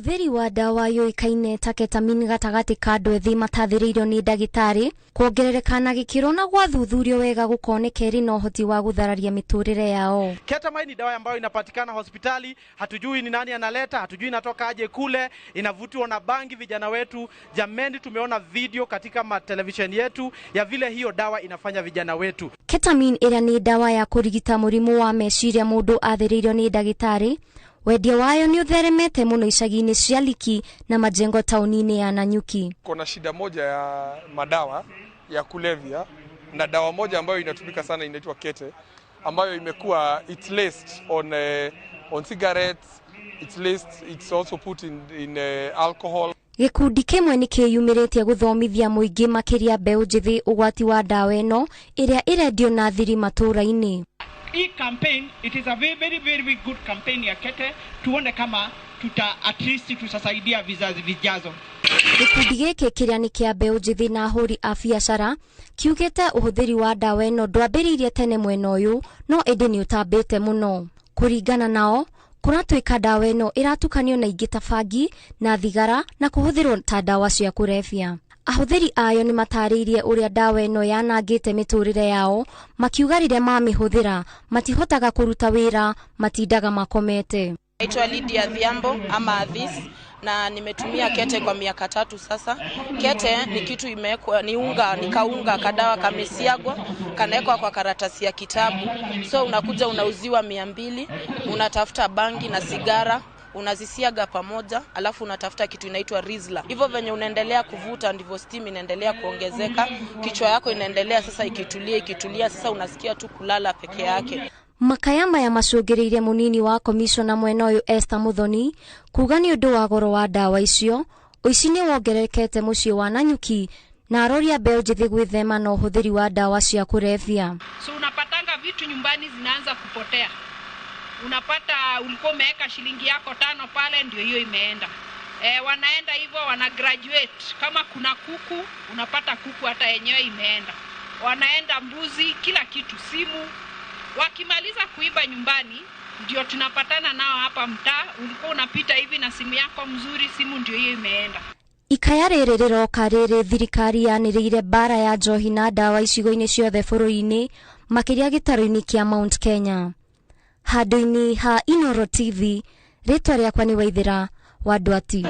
Ũhũthĩri wa ndawa yũĩkaine ta ketamine gatagatĩ ka andũ ethĩ matathĩrĩirio nĩ ndagĩtarĩ kuongerereka na gĩkĩro na gwathuthurio wega gũkoneka ĩrĩ na ũhoti wa gũthararia mĩtũrĩre yao. Ketamine ni dawa ambayo inapatikana hospitali, hatujui ni nani analeta, hatujui inatoka aje kule, inavutiwa na bangi vijana wetu. Jameni, tumeona video katika matelevisheni yetu ya vile hiyo dawa inafanya vijana wetu. Ketamine ĩrĩa nĩ ndawa ya kũrigita mũrimũ wa meciria mũndũ athĩrĩirio nĩ ndagĩtarĩ, wendia wayo nĩ ũtheremete mũno icagi-inĩ cia Liki na Majengo taũni-inĩ ya Nanyuki. Kuna shida moja ya madawa ya kulevya na dawa moja ambayo inatumika sana inaitwa kete, ambayo imekuwa it's laced on cigarettes, it's laced, it's also put in alcohol. Gĩkundi kĩmwe nĩ kĩyumĩrĩtie gũthomithia mũingĩ makĩria mbeũ njĩthĩ ũgwati wa ndawa ĩno ĩrĩa ĩrendio na thiri matũũra-inĩ. Hii campaign, it is a very, very, very good campaign ya kete, tuone kama tuta at least tutasaidia vizazi vijazo. Gĩkundi gĩkĩ kĩrĩa nĩ kĩa mbeũ njĩthĩ na ahũri a biacara kiugĩte ũhũthĩri wa ndawa ĩno ndwambĩrĩirie tene mwena ũyũ no ĩndĩ nĩ ũtambĩte mũno. Kũringana nao kũratuĩka ndawa ĩno ĩratukanio na ingĩ ta bangi na thigara na kũhũthĩrwo ta ndawa cia kũrebia. Ahũthĩri ayo nĩ matarĩirie ũrĩa ndawa ĩno yanangĩte mĩtũrĩre yao makiuga rĩrĩa mamĩhũthĩra matihotaga kũruta wĩra, matindaga makomete. Naitwa Lydia Dhiambo ama Adhis na nimetumia kete kwa miaka 3 sasa. Kete ni kitu imewekwa, ni unga, ni kaunga kadawa kamesiagwa, kanawekwa kwa karatasi ya kitabu. So unakuja unauziwa 200, unatafuta bangi na sigara, unazisiaga pamoja, alafu unatafuta kitu inaitwa Rizla. Hivyo venye unaendelea kuvuta ndivyo steam inaendelea kuongezeka, kichwa yako inaendelea sasa ikitulia, ikitulia sasa unasikia tu kulala peke yake. Makaya maya macũngĩrĩirie mũnini wa komishona mwena ũyũ Esther Muthoni kuga nĩ ũndũ wa goro wa ndawa icio ũici nĩ wongererekete mũciĩ wa Nanyuki na aroria mbeũ njĩthĩ gwĩthema na ũhũthĩri wa ndawa cia kũrebia. So unapatanga vitu nyumbani zinaanza kupotea. Unapata ulikuwa umeweka shilingi yako 5 pale, ndio hiyo imeenda. Wanaenda hivyo wana graduate. Kama kuna kuku unapata kuku hata yenyewe imeenda. Wanaenda mbuzi, kila kitu, simu. Wakimaliza kuiba nyumbani ndio tunapatana nao hapa mtaa. Ulikuwa unapita hivi na simu yako mzuri, simu ndio hiyo imeenda. Ikaya rĩrĩ rĩroka rĩrĩ thirikari yanĩrĩire mbara ya njohi na ndawa icigo-inĩ ciothe bũrũri-inĩ makĩria gĩtarũ-inĩ kĩa Mount Kenya. Handũ-inĩ ha Inooro TV, rĩtwa rĩakwa nĩ Waithĩra wa Ndwati.